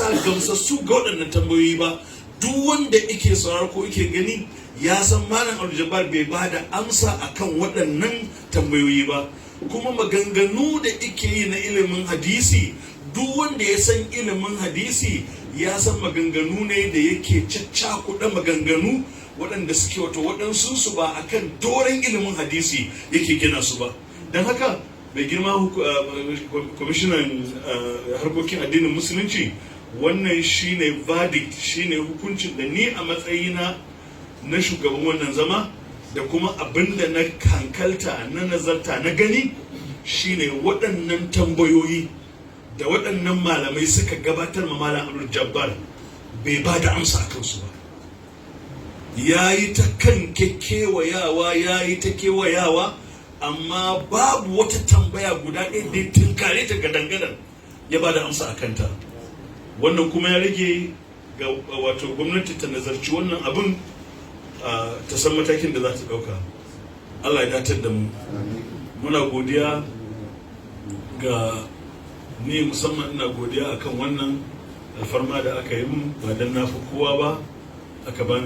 amsa gamsassu ga waɗannan tambayoyi ba. Duk wanda yake sauraro ko yake gani ya san Malam Abdul bai ba da amsa akan waɗannan tambayoyi ba. Kuma maganganu da yake yi na ilimin hadisi, duk wanda ya san ilimin hadisi ya san maganganu ne da yake caccakuɗa maganganu waɗanda suke, wato waɗansu su ba akan doron ilimin hadisi yake gina su ba. Don haka, mai girma kwamishinan harkokin addinin Musulunci, wannan shine verdict, shine hukuncin da ni a matsayina na shugaban wannan zama da kuma abin da na hankalta, na nazarta, na gani, shine waɗannan tambayoyi da waɗannan malamai suka gabatar ma Malam Abdul Jabbar, bai ba da amsa a kansu ba. Ya yi ta kan kewayawa, ya yi ta kewayawa, amma babu wata tambaya guda ɗaya da ya tunkare ta gadan-gadan ya ba da amsa a kanta. Wannan kuma ya rage ga wato gwamnati ta nazarci wannan abin, ta san matakin da za ta ɗauka. Allah ya datar da mu. Muna godiya ga ni musamman ina godiya akan wannan alfarma da aka yi mun, ba don na fi kowa ba aka bani.